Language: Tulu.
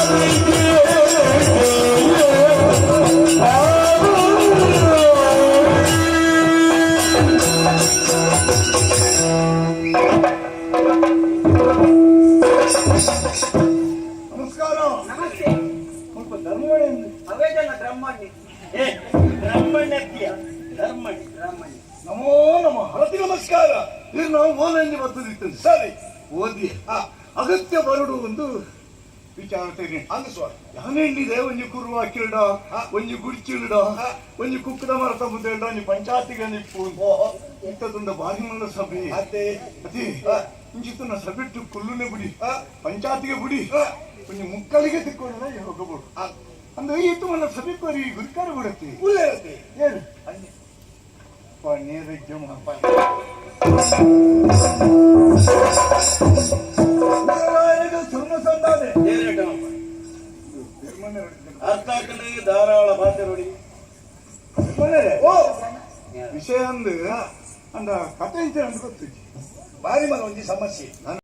ನಮಸ್ಕಾರ. ನಮಸ್ತೆ. ಸ್ವಲ್ಪ ಧರ್ಮವೇ. ಅವೇಜನ ಬ್ರಹ್ಮಣ್ಯ. ಏ, ಬ್ರಹ್ಮಣ್ಯತ್ಯ ಧರ್ಮಣಿ ಬ್ರಹ್ಮಣ್ಯ. ನಮೋ ನಮಃ. ಪ್ರತಿ ನಮಸ್ಕಾರ. ಇದು ನಾವು ಓಲೆಂದು ಬರ್ತದಿತ್ತು. ಸರಿ, ಓದಿ ಅಗತ್ಯ ಬರಡು ಒಂದು ವಿಚಾರ ತೇನೆ ಅಂದು ಸ್ವಾಮಿ. ಯಾನೆಂಡಿದೆ, ಒಂಜಿ ಕುರುವ ಕಿರಡ, ಒಂಜಿ ಗುಡ್ಚಿಲ್ಡ, ಒಂಜಿ ಕುಕ್ಕದ ಮರತ ಮುಂದೆ, ಒಂಜಿ ಪಂಚಾಯತಿಗೆ ನಿಪ್ಪು ಇಂಥದ್ದೊಂದು ಬಾರಿ ಮಂದ ಸಭೆ. ಅತ್ತೆ. ಅತಿ ಇಂಚಿತ್ತನ ಸಭೆಟ್ಟು ಕುಲ್ಲುನೆ ಬಿಡಿ, ಪಂಚಾಯತಿಗೆ ಬಿಡಿ, ಒಂಜಿ ಮುಕ್ಕಳಿಗೆ ತಿಕ್ಕೊಂಡ ಹೋಗಬಹುದು ಅಂದ್ರೆ ಇತ್ತು ಮನ್ನ ಸಭೆಕೋರಿ ಗುರಿಕಾರ ಬಿಡುತ್ತೆ. ಉಳ್ಳೇರತ್ತೆ. ಏನು ಪನ್ನೀರ್ ಜಮ. ಸುರ್ಣ ಸಂದಾನೆ. ಅರ್ಥ ಹಾಕಲಿ ಧಾರಾಳ ಭಾಷೆ ನೋಡಿ. ಓ. ವಿಷಯ ಅಂದ್ ಅಂದ ಕಥೆ ಇಂಚ ಅಂದ್ ಗೊತ್ತಿಜ್ಜಿ. ಬಾರಿ ಮನ ಒಂಜಿ ಸಮಸ್ಯೆ.